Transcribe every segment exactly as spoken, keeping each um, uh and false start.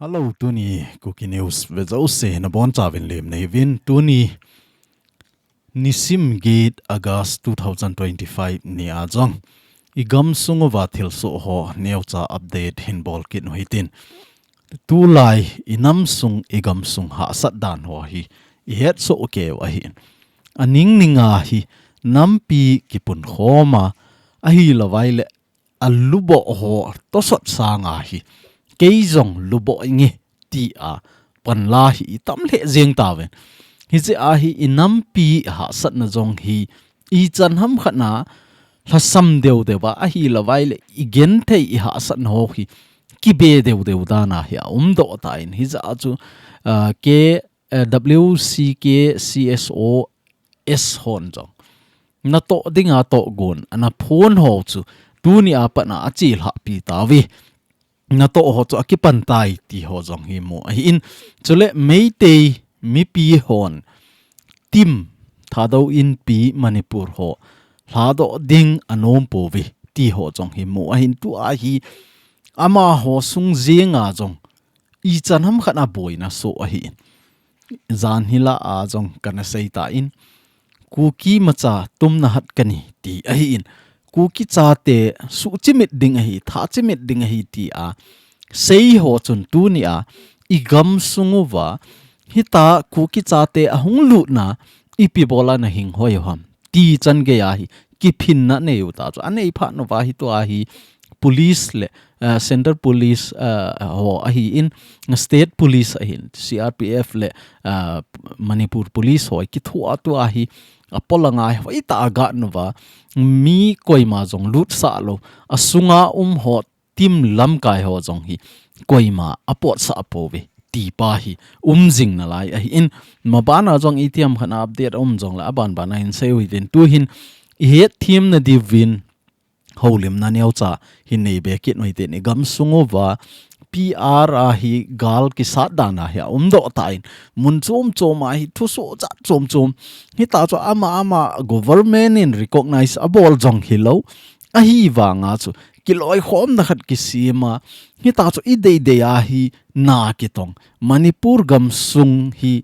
Hello, tuni Kuki News vejouse nabonchauvin lemna hiuvin. Tuni nisim get August two thousand twenty-five nia jong igamsung uva thilsoh ho neocha update hinbol kit u hitin. Tulai inamsung igamsung hahsat dan ho hi ihetsoh keiu ahin. Aning ninga hi nampi kipunkhom a, ahilouvai le aluboh ho tosot sanga hi, kei jong luboh inge tia panla hi itam lheh jeng tauvin. Hiche a hi inampi hahsatna jong hi ichan hamkhat na lhasam deudeu a, ahilouvai le igenthei ihahsatna ho hi kibe deudeu dan a hi aumdoh tan. Hijeh a chu, ah, K, eh, W C K C S O S hon jong natoh dinga tohgon ana phon ho chu tunia pat a achelhahpi tauve. Natoh ho chu akipan tai ti ho jong hi mu ahin. Chule Meitei mipi hon TIM, Thadou Inpi Manipur ho lhadoh ding anom pouve ti ho jong hi mu ahin. Tua hi amaho sung jenga jong ichan hamkhat a boina soh ahin. Jan hilah a jong kana seitan, Kuki macha tumna hat kani ti ahin. Kuki chate suhchimit ding ahi, thachimit ding ahi tia sei ho chun tunia igamsung uva hitia Kuki chate ahung lutna ipi bola nahing hoi u ham ti chan geiya hi kiphinna neiu ta chu anei phat uva hi tua hi police le, ah, central police, ah, ho ahin, state police ahin, C R P F le, ah, Manipur police ho kithoa tua hi apolanga hi hoitah a agatna uva, mi koima jong lutsah lou, asunga um ho TIM lamkai ho jong hi koima apotsah pouve ti pa hi umjing nalai ahin. Mabana jong itiham khat a update aum jongle abanbana hin seiu hitin, tuhin ihetthem nadiuvin houlimna neocha hin nei be kit u hitin, igamsung uva P R a hi gal kisat dan a hi aumdoh tan, mun chom chom a hi thusoh jat chom chom, hitia chu ama ama government in recognize abol jong hilou, ahivanga chu kiloikhomna khat kisem a, hitia chu ideidei a hi na kitong, Manipur gamsung hi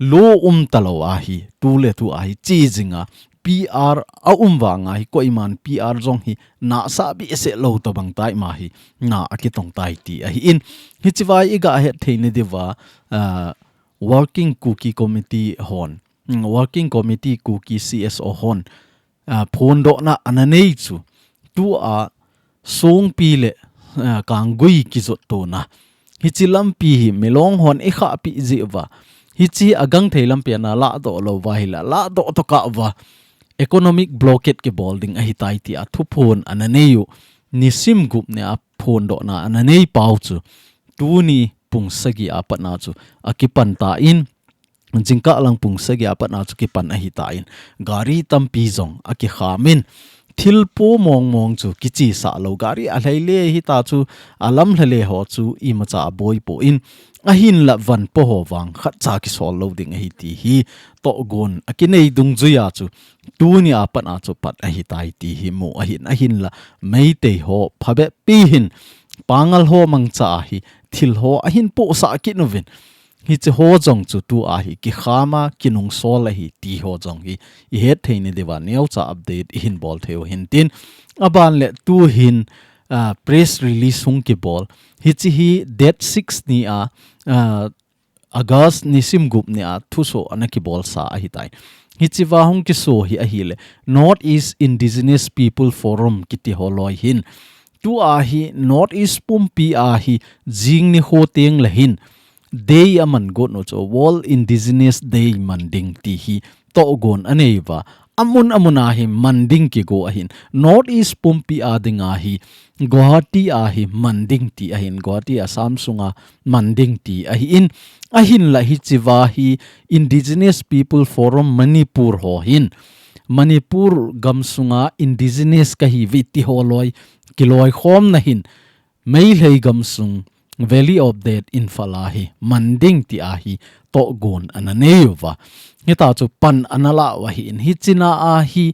lo um talou a hi, tuletu a hi chejing a, P R aum vanga hi koiman P R jong hi nahsah behseh lou tobang tai ma hi na akitong tai ti ahin. Hichea hi iga hetthei nadiuva, ah, Working Kuki Committee hon, mm, Working Committee Kuki C S O hon, ah, phondohna ana nei chu, tua Songpi le, ah, Kanggui kijottona, hiche lampi hi Milong hon eikhahpi jeh uva, hiche agangthei lampi ana lahdoh lou uva ahile, lahdoh tokah uva economic blockade kibol ding ahitai tia thuphon ana neiu, nisim gup nia phondohna ana nei pau chu, tuni pung sagi a patna chu akipan tan, jingkah lang pung sagi a patna chu kipan ahitan, gari tampi jong akikham in, thilpo mongmong chu kichesah lou, gari alhai le hitia chu alamlha le ho chu imacha aboipon, ahinla vanpo ho vang khatcha kisol lou ding ahi ti hi tohgon akinei dungjuia chu tunia patna chu pat ahitai ti hi mu ahin, ahinla Meitei ho phabep pi hin Pangal ho mangcha a hi thil ho ahin pohsah kit uvin, hiche ho jong chu tua hi kikham a kinungsol ahi ti ho jong hi ihetthei nadiuva neocha update ihin bol theiu hintin, aban le tuhin, ah, press release hung kibol, hiche hi date six nia, ah, August nisim gup nia thuso ana kibolsa ahitai. Hichea hung kiso hi ahile, North East Indigenous People Forum kiti holoi hin, tua hi North East pumpi a hi jing nikho tengle hin day aman got u chu World Indigenous Day man ding ti hi tohgon aneiuva, amun amun a hi man ding kigo ahin, North East pumpi a dinga hi Guwahati a hi man ding ti ahin, Guwahati Assam sunga man ding ti ahin, ahinla hichea hi Indigenous People Forum Manipur ho hin Manipur gamsunga indigenous kahiuve ti holoi kiloikhomna hin Meitei gamsung Valley of Death Imphal a hi man ding ti a hi tohgon ana neiuva. Hitia chu pan ana lau ahin, hichea hi,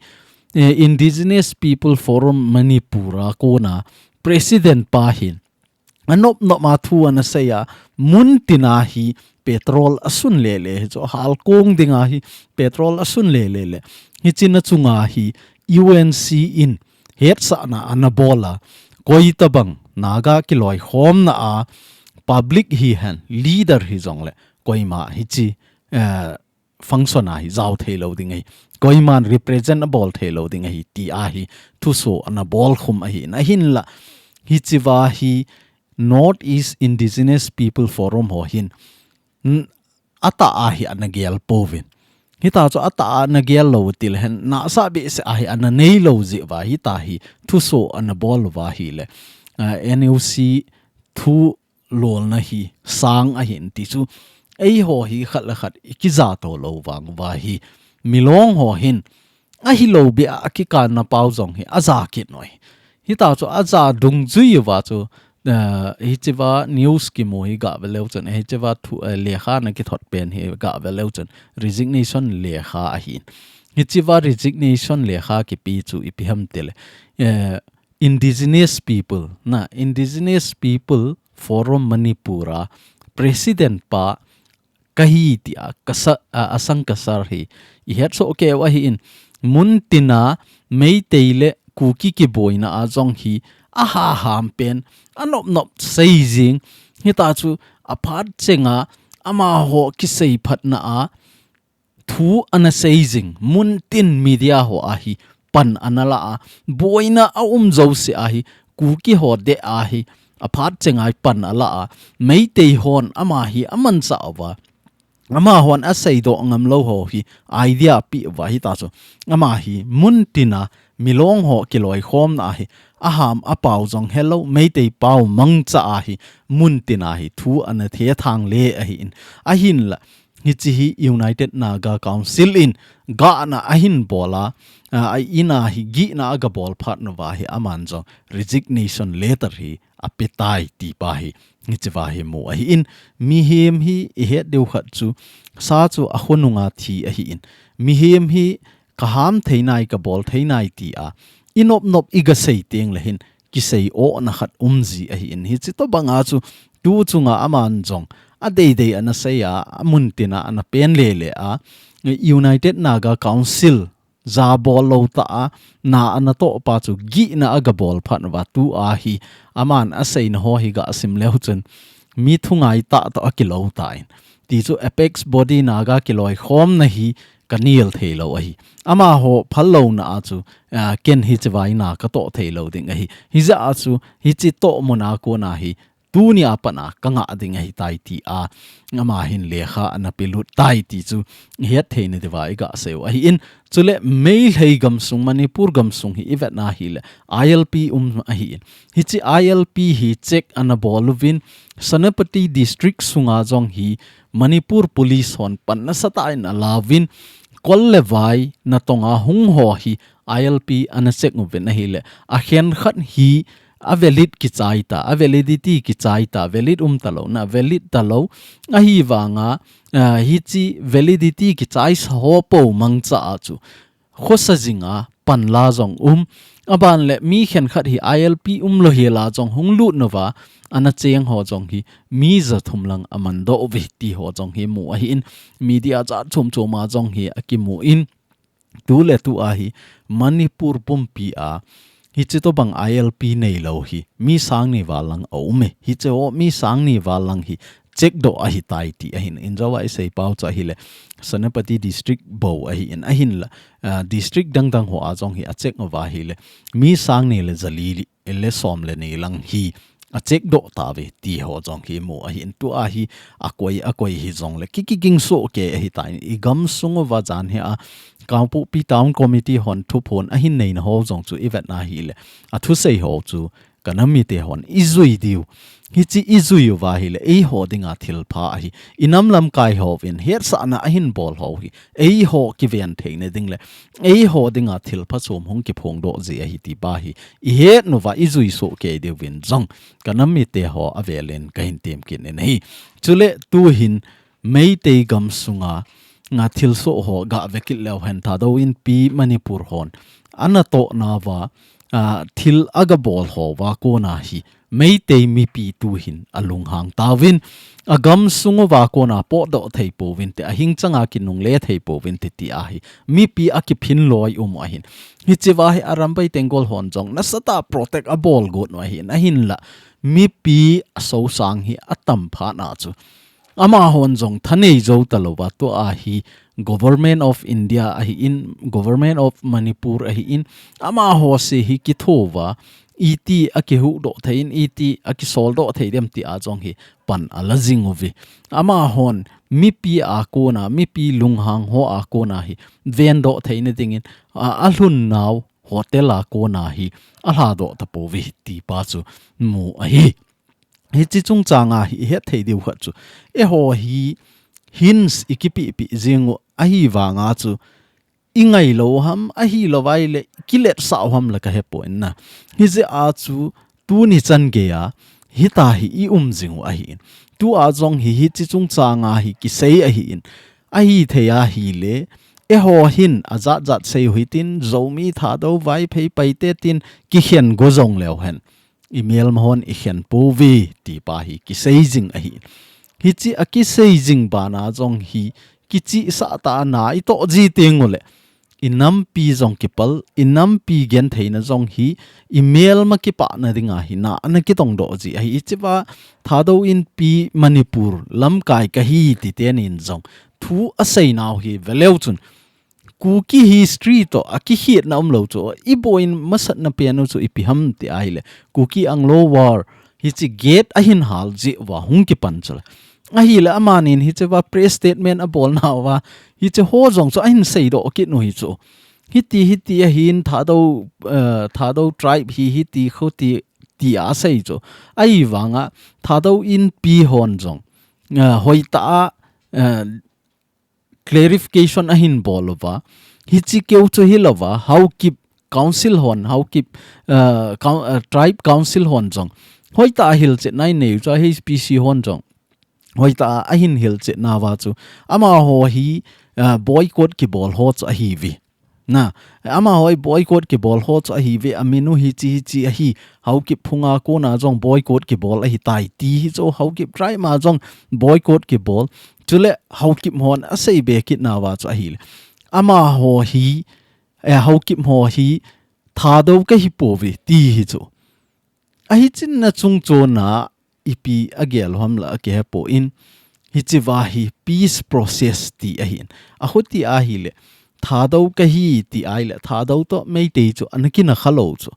eh, Indigenous People Forum Manipur a kona president pa hin anop nop a thu ana sei a, mun tina hi petrol asun lele, hichu halkong dinga hi petrol asun lele le. Hichina chunga hi U N C in hetsahna ana bol a, koi tabang Naga kiloikhomna a public hihen, leader hijongle, koima hichi, eh, function a hi jao thei lou ding ahi, koiman represent abol thei lou ding ahi, ti a hi thuso ana bol khum ahi, ahinla, hichiva hi North East Indigenous People Forum ho hin, n-, atah a hi ana gel pouvin. Hitachu atah a ana gel lou tilehen, nasa behseh a hi ana nei lou jeh uva, hita hi thuso ana bol uva ahile, ah, N U C thu lolna hi sang ahin tichu, eiho hi khat le khat i kija to lou vang uva hi, Milong ho hin, ahilou beh a akikanna pau jong hi aja kit noi. Hitachu aja dungjui uva chu, eh, hichiva news kimu hi gave leu chun, hichiva thu, eh, lekha ana kithot pen hi gave leu chun, resignation lekha ahin. Hichiva resignation lekha kipe chu ipi ham tile, eh, Indigenous People, na, Indigenous People Forum Manipur a President pa kahi tia kasa, a, asang kasar hi ihet soh kei u ahin, mun tina Meitei le Kuki kiboina a jong hi ahaham pen, anop nop sei jing, hitachu aphat chenga amaho kisei phatna a thu ana sei jing, mun tin media ho a hi pan ana la a, boina aum jouse a hi, Kuki ho deh a hi, aphat chenga hi pan ala a, Meitei hon ama hi amanchah uva, amahon aseidoh ngam lou ho hi idea ape uva, hitachu ama hi mun tina Milong ho kiloikhomna a hi aham apao jong helou, Meitei pao mangcha a hi mun tina hi thu ana thethang le ahin, ahinla, hichi hi United Naga Council in gahna ahin bol a, a, a ina hi gihna aga bol phat nauva hi aman jong resignation letter hi ape tai ti pa hi, hichiva hi mu ahin, mihem hi ihet diu khat chu, sa chu akhonunga thi ahin, mihem hi kaham thei nai, kabol thei nai tia inop nop iga sei teng le hin, kisei ohna khat um ji ahin, hichi tobanga chu tu chunga aman jong adei dei ana sei a, amun tina ana pen le le a, United Naga Council ja bol lou ta a, na ana toh pa chu gihna aga bol phat nauva, tu a hi aman aseina ho hi ga sim leu chun mi thungai tah toh akilou tan. Tichu apex body Naga kiloikhomna hi kanel thei lou ahi. Amaho phallouna a chu, a, ken hichiva hi na katoh thei lou ding ahi. Hijeh a chu hichi toh mun a kona hi tunia pat a kangah ding ahitai tia ama hin lekha ana pelut tai ti chu ihet theina diuva iga sei u ahin. Chule Meitei gamsung, Manipur gamsung hi ivet na hile I L P um ahin. Hichi I L P hi check ana bol uvin, Senapati District sunga jong hi Manipur Police hon pan nasatah in ala uvin, kol le vai natonga hung ho hi I L P ana check uvin ahile, akhen khat hi avalid kichai ta, avalidity kichai ta, valid um talou, na valid talou. Ahivanga, ah, hichi validity kichaisa ho po mangcha a chu khosa jinga panla jong um. Aban le mi khen khat hi I L P umlou hela jong hung lut nauva ana cheng ho jong hi mi jathum lang amandoh uve ti ho jong hi mu ahin, media jat chom chom a jong hi akimu in, tu le tu a hi Manipur pumpi a hichi tobang I L P neilou hi mi sang ni val lang aum e. Hiche ho mi sang ni val lang hi check doh ahitai ti ahin. Injouva isei pau chu ahile, Senapati District bou ahin, ahinla, ah, district dang dang ho a jong hi a check uva ahile, mi sang ni le jali le som le ni lang hi a check doh tauve ti ho jong hi mu ahin. Tu a hi akoi, akoi hijongle ki, kiging soh kei ahitai. I gamsung uva jan hi a Kangpokpi Town Committee hon thuphon ahin neina ho jong chu ivet na hile, athusei ho chu kanam mite hon ijui diu. Hichi ijui uva ahile, eiho dinga thilpha ahi. Inam lamkai hovin hetsahna ahin bol ho hi eiho kiven theina ding le eiho dinga thilpha chom hung kiphongdoh ji ahi ti pa hi ihet nauva ijui soh kei diuvin jong kanam mite ho avelin kahin temkit in ahi. Chule tuhin Meitei gamsunga, nga, thilsoh ho gave kit leu hen, Thadou Inpi Manipur hon ana toh nauva, a, thil aga bol ho uva kona hi Meitei mipi tuhin alunghang tauvin, agam sung uva kona potdoh thei pouvinte, ahing changa kinungle thei pouvinte ti ahi. Mipi akiphin loi um ahin. Hichea hi Arambai Tenggol hon jong nasatah protect abol got u ahin, ahinla mipi asosang hi atam phat na chu. Amahon jong thanei jou talouva tua hi Government of India ahin, Government of Manipur ahin, amaho se hi kithouva, iti akihuhdoh thei in, iti akisoldoh thei dem ti a jong hi pan ala jing uve. Amahon mipi a kona, mipi lunghang ho a kona hi vendoh theina dingin, a, alhun nau hotel a kona hi alhadoh tapouve ti pa chu mu ahi. Hiche chungchanga hi ihet thei diu khat chu, eiho hi hints ikipehpeh jing u ahivanga chu, ingailou ham, ahilouva ahile kiletsah u ham la kahepoi na. Hijeh a chu tuni chan geiya hitia hi i um jing u ahin. Tua jong hi hiche chungchanga hi kisei ahin. Ahithei ahile, eiho hin ajatjat sei u hitin, Zomi, Thadou, Vaiphei, Paite tin kikhen go jong leu hen, imelma hon ikhen pouve ti pa hi kisei jing ahi. Hiche akisei jing bana jong hi kichihsah tah a na itoh ji teng uleh, inampi jong kipal, inampi gentheina jong hi imelma kipana dinga hi na ana kitongdoh ji ahi. Hichea Thadou Inpi Manipur lamkai kahi ti tenin jong thu asei nau hi veleu chun, Kuki history toh akikhetna umlou chu, iboiyin masatna pen u chu ipi ham ti ahile, Kuki Anglo War, hiche gate ahin hal jeh uva hung kipan chule. Ahile amanin hichea press statement abolnauva, hiche ho jong chu ahin seidoh kit u hi chu. Hiti, hiti ahin Thadou, eh, Thadou tribe hi, hiti, khuti, ti asei chu. Ahivanga Thadou Inpi hon jong, eh, hoitah a, eh, clarification ahin bol uva. Hiche keu chu hilouva, Haokip Council hon, Haokip, uh, coun-, uh, Tribe Council hon jong hoitah a hilchetna anei u chu, H P C hon jong hoitah a ahin hilchetnauva chu, amaho hi, uh, boycott kibol ho chu ahiuve. Na, amaho hi boycott kibol ho chu ahiuve, amin u hiche hiche ahi, Haokip phunga kona jong boycott kibol ahitai ti hi chu, Haokip tribe ma jong boycott kibol. Chule Haokip hon asei be kitnauva chu ahile, amaho hi, eh, Haokip ho hi Thadou kahipouve ti hi chu. Ahichin na chungchona ipi agel u ham la akihepoi. Hichea hi peace process ti ahin. Akhuti ahile, Thadou kahi ti ahile, Thadou toh Meitei chu ana kinah khalou chu.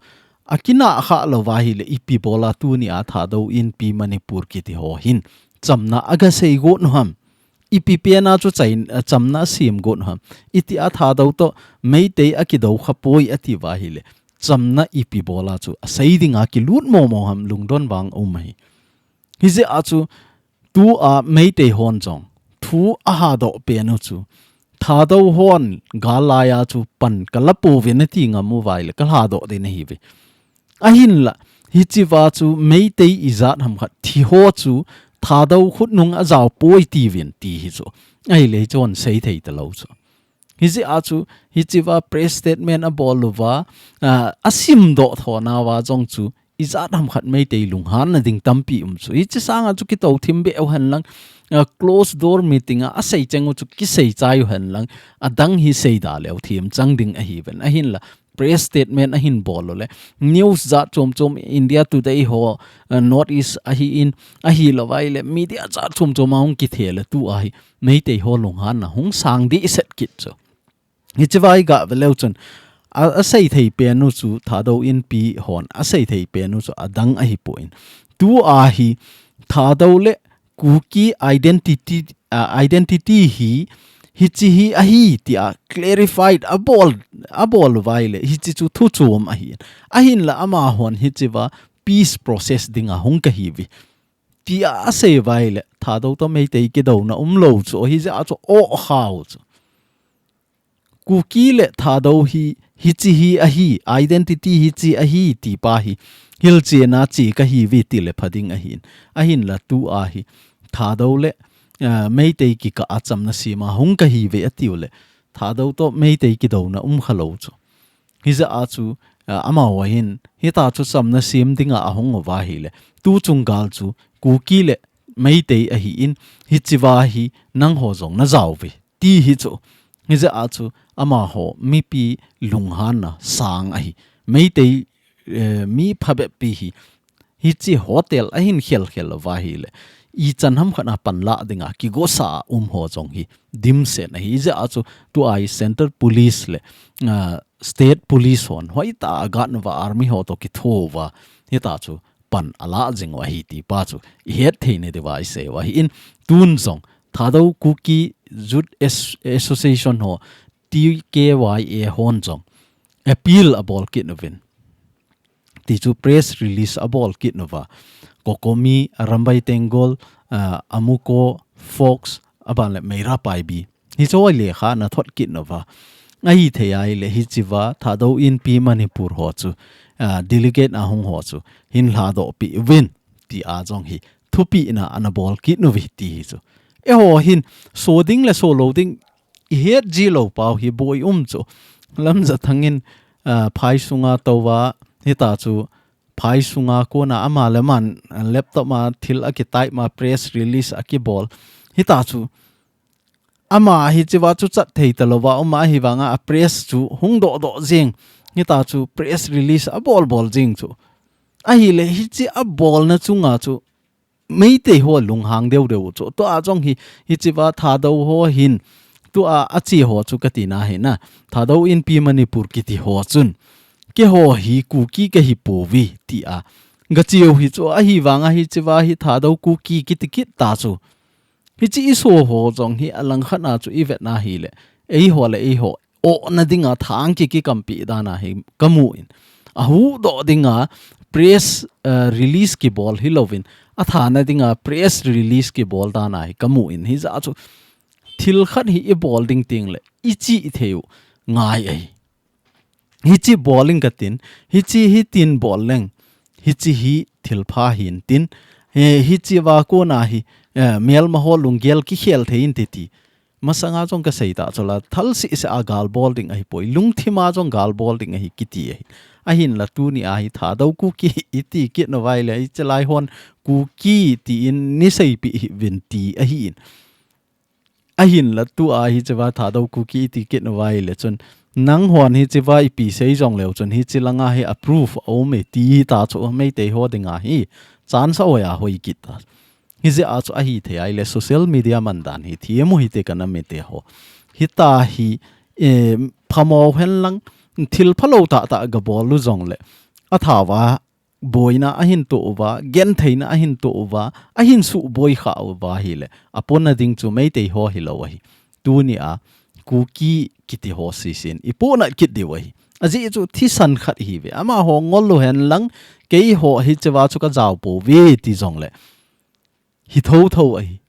Akinah khalouva ahile, ipi bola tunia Thadou Inpi Manipur kiti ho hin chamna agasei got u ham. Ipi pena chu chain, eh, chamna asem got u ham. Itia Thadou toh Meitei akidou khapoi atiuva ahile, chamna ipi bola chu asei dinga kilut momo ham, lungdon vang um ahi. Hijeh a chu tua Meitei hon jong thu ahadoh pen u chu, Thadou hon gal laiya chu pan kala pouve nati ngam uva ahile kalhadoh ding nahiuve. Ahinla, hichea chu Meitei ijat ham khat thi ho chu Thadou khutnung ajaopoi tiuvin ti hi chu. Ahile hichun seithei talou chu. Hijeh a chu, hichea press statement abol uva, ah, asimdoh thonauva jong chu, ijat ham khat Meitei lunghanna ding tampi um chu. Hiche sanga chu kitoh thim be u henlang, ah, closed door meeting a, asei cheng u chu kisei chai u henlang, adang hi seida leu thim chang ding ahiuve. Ahinla, press statement ahin bol uleh, news jat chom chom India Today ho, eh, North East ahin, ahilouva ahile, media jat chom chom a hung kithe le tua hi, Meitei ho lunghanna hung sang dehset kit chu. Hichea hi gah veleu chun, a, aseithei pen u chu Thadou Inpi hon, aseithei pen u chu adang ahipoi. Tua hi, Thadou le Kuki identity, ah, identity hi, hiche hi ahi tia clarified abol, abol uva ahile, hiche chu thu chom ahi. Ahinla amahon hichea peace process dinga hung kahiuve tia asei uva ahile, Thadou toh Meitei kidouna umlou chu, hijeh a chu o khau chu. Kuki le Thadou hi, hiche hi ahi, identity hiche ahi, ti pa hi, hilchetna che kahiuve tile pha ding ahin. Ahinla tua hi, Thadou le, ah, Meitei kikah a chamna sem a hung kahiuve atiu le, Thadou toh Meitei kidouna um khalou chu. Hijeh a chu, ah, amaho hin hita chu chamna sem dinga ahung uva ahile, tu chung gal chu Kuki le Meitei ahin, hichea hi nangho jong najao uve ti hi chu. Hijeh a chu amaho mipi lunghanna sang ahi. Meitei, eh, mi phabep pi hi hiche hotel ahin khel khel uva ahile, ichan ham khat a panla dinga kigosa a um ho jong hi dimset ahi. Hijeh a chu tua hi Central Police le, ah, State Police hon hoitah a agat uva, army ho toh kitho uva, hita chu pan ala jing u ahi ti pa chu ihet thei nadiuva isei u ahin, tun jong Thadou Kuki Youth As-, Association ho, T K Y A hon jong appeal abol kit uvin. Ti chu press release abol kit uva. Kokomi, Arambai Tenggol, ah, Amuko, Fox, aban le Meira Paibi. Hiche ho lekha anathot kit uva. Ahithei ahile hichea Thadou Inpi Manipur ho chu, ah, delegate ahung ho chu hin lhadoh peh uvin tia jong hi thupeh na anabol kit uve ti hi chu. Eiho hin so ding le so lou ding ihet ji lou pau hi boi um chu. Lamjathang in, ah, phai sunga tou uva, hita chu phai sunga kona ama le aman, ah, laptop a thil akitype ma, press release akibol. Hita chu ama hichea chu chat thei talouva um ahivanga a press chu hung dohdoh jing. Hita chu press release abolbol jing chu. Ahile hiche abolna chunga chu Meitei ho lunghang deudeu chu. Tua jong hi, hichea Thadou ho hin, tua ache ho chu kati na hi na, Thadou Inpi Manipur kiti ho chun, keiho hi Kuki kahipouve tia gache u hi chu, ahivanga hichea hi Thadou Kuki kiti kit ta chu. Hiche iso ho jong hi alangkhat a chu ivet na hile, eiho le eiho ohna dinga thang ki, kikampeh dan ahi kamun. Ahuhdoh dinga press, eh, release kibol hilouvin, athana dinga press release kibol dan ahi kamun. Hijeh a chu thil khat hi ibol ding tengle iche ithei u ngai ahi. Hiche bol ing katin, hiche hitin bol leng, hiche hi thilpha hintin, he, hichea kona hi, eh, melma ho lunggel kikhel thei inte ti. Masanga jong kasei ta chu la, thal seh seh a gal bol ding ahipoi, lungthima jong gal bol ding ahi kiti ahi. Ahinla tunia hi Thadou Kuki iti kit nauva ahile, hiche lai hon Kuki tin neiseipeh hih uvin ti ahin. Ahinla tua hichea Thadou Kuki iti kit nauva ahile chun, nanghon hichea ipi sei jongleu chun, hiche langa hi a proof aume ti ta chu Meitei ho dinga hi chance ahoi ahoi kit ta. Hijeh a chu ahithei ahile social media man dan hi themu hite ka nam mite ho. Hitia hi, eh, phamo henlang, thil phalou tahtah gabol u jongle, athao va boina ahin toh uva, gentheina ahin toh uva, ahin suboi kha uva ahile, apona ding chu Meitei ho hilou ahi. Tunia Kuki kiti ho sesen ipohnat kit diu ahi. Ajeh chu thisan khat ihiuve. Amaho ngol u henlang, keiho hichea chu kajao pouve ti jongle hi thotho ahi.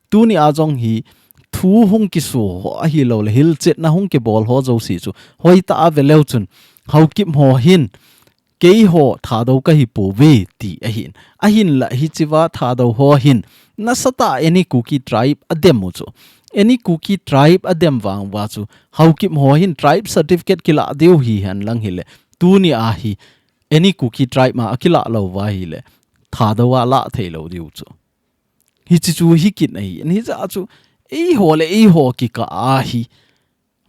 Tunia jong hi thu hung kiso ho ahilouleh hilchetna hung kibol ho jouse chu hoitah a veleu chun, Haokip ho hin keiho Thadou kahipouve ti ahin. Ahinla hichea Thadou ho hin nasatah a any Kuki tribe adem u chu, any Kuki tribe adem vang uva chu, Haokip ho hin tribe certificate kilah diu hihen lang hile, tunia hi any Kuki tribe ma akilah lou uva ahile, Thadou a lah theilou diu chu. Hiche chu hi kit ahi. Hijeh a chu eiho le eiho kikah a hi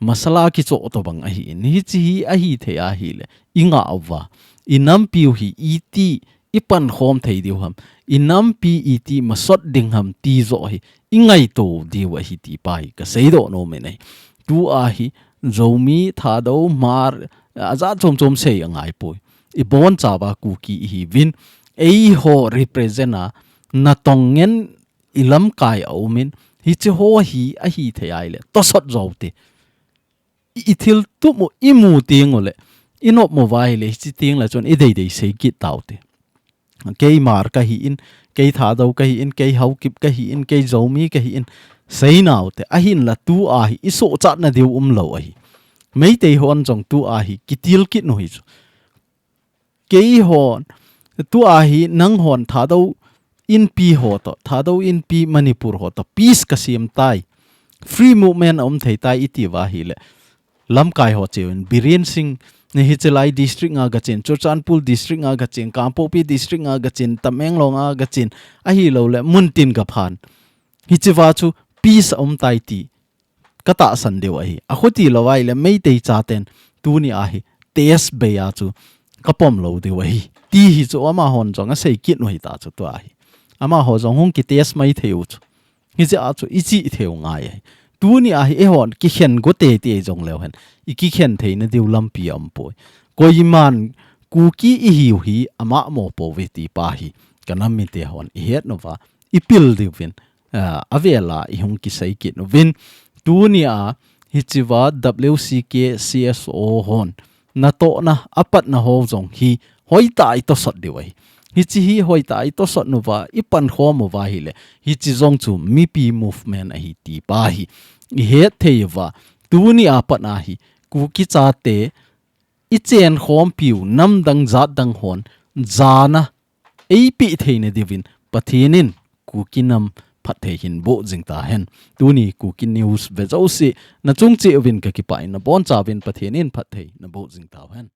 masala kichoh tobang ahin. Hiche hi ahithei ahile, ingah uva, inampiu hi iti ipankhom thei diu ham, inampi iti masot ding ham ti joh hi ingaito diu ahi ti pa hi kaseidoh nom in ahi. Tua hi Zomi, Thadou, Hmar, ajat chom chom sei angaipoi. Ibonchauva Kuki ihiuvin, eiho represent a natong ngen ilamkai aumin, hiche ho hi ahithei ahile tosot joute. I, ithiltum u imu tengule, inop uva ahile, hiche tengle chun ideidei sei kit taute. Kei Hmar kahin, kei Thadou kahin, kei Haokip kahin, kei Zomi kahin, sei naute. Ahinla tua hi isohchatna diu umlou ahi. Meitei hon jong tua hi kitil kit u hi chu. Keihon, tua hi nanghon Thadou Inpi ho toh, Thadou Inpi Manipur ho toh peace kasem tai, free movement aum thei tai iti uva ahile, lamkai ho cheuvin, Biren Singh, Ni hiche lai district nga gachin, Churachandpur district nga gachin, Kangpokpi district nga gachin, Tamenglong nga gachin, ahilouleh muntin gaphan. Hichea chu peace aum tai ti katahsan diu ahi. Akhuti lou ahileh Meitei chaten tuni ahi test bei a chu kapom lou diu ahi. Ti hi chu amahon jong asei kit u hita chu tua hi. Amaho jong hung kitest mai thei u chu. Hichea chu ichi thei u ngai ahi. Tuni ahi eihon kikhen go teitei jong leu hen. Ikikhen theina diu lampi aumpoi. Koiman Kuki ihiu hi amah mopo ve ti pa hi. Kanam mite hon ihet uva. Ipil diuvin. Ah, avela ihung kisei kit uvin. Tuni a hichea W C K C S O hon. Natohna apatna ho jong hi hoitah a itosot diu ahi. Hiche hi hoitah a itosot uva, ipankhom uva ahileh. Hiche jong chu mipi movement ahi ti pa hi. Ihet thei uva. Tuni a pat ahi. Kuki chate ichenkhompiu namdang jatdang hon. Jana eipeh theina diuvin Pathen in Kuki nam phatthei hin boh jing tahen. Tuni Kuki News ve jouse nachung cheh uvin kakipah in nabonchauvin Pathen in phatthei naboh jing tahen.